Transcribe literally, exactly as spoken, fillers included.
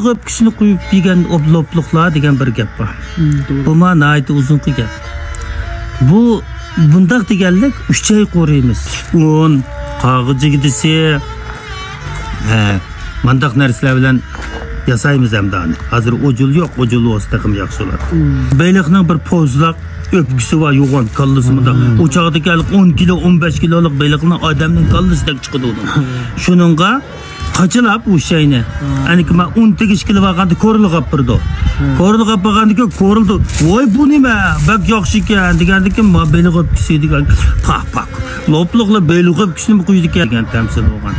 ئۆپكىسىنى قويۇپ يېگەن ئوب-، لوپلۇقلار دېگەن بىر گەپ بار. بۇمۇ ناھايىتى ئۇزۇنقى گەپ. بۇ بۇنداق دېگەنلىك، ئۈچ ئاي قورۇيمىز. ئۇن، قاغا جىگدىسى، ھە، مانداق نەرسىلەر بىلەن ياسايمىز ئەمدى ئانى. ھازىر ئوجۇل يوق، ئوجۇل بولسا تېخىمۇ ياخشى بولاتتى. بېلىقنىڭ بىر پوزلاق ئۆپكىسى بار، يوغان كاللىسى مۇنداق. ئۇ چاغدىكى ھېلىقى ئون كىلو، ئون بەش كىلولۇق بېلىقنىڭ ئادەمنىڭ كاللىسىدەك چىقىدۇ ئۇنىڭ. شۇنىڭغا قاچىلاپ ئۇ شەينى. ئەنىكى مەن ئۇن تېگىشكە ئېلىۋالغاندا كورلىغاپ بېرىدۇ. كورلىغاپ بەرگەندىكىن كورلىدى. ۋاي، بۇ نېمە؟ بەك ياخشىكەن دېگەندىكىن، ما بېلىق ئۆپكىسى دېگەن. پاك، پاك. لوپلۇقلا بېلىق ئۆپكىسىنى قويىدىكەن دېگەن تەمسىل بولغان.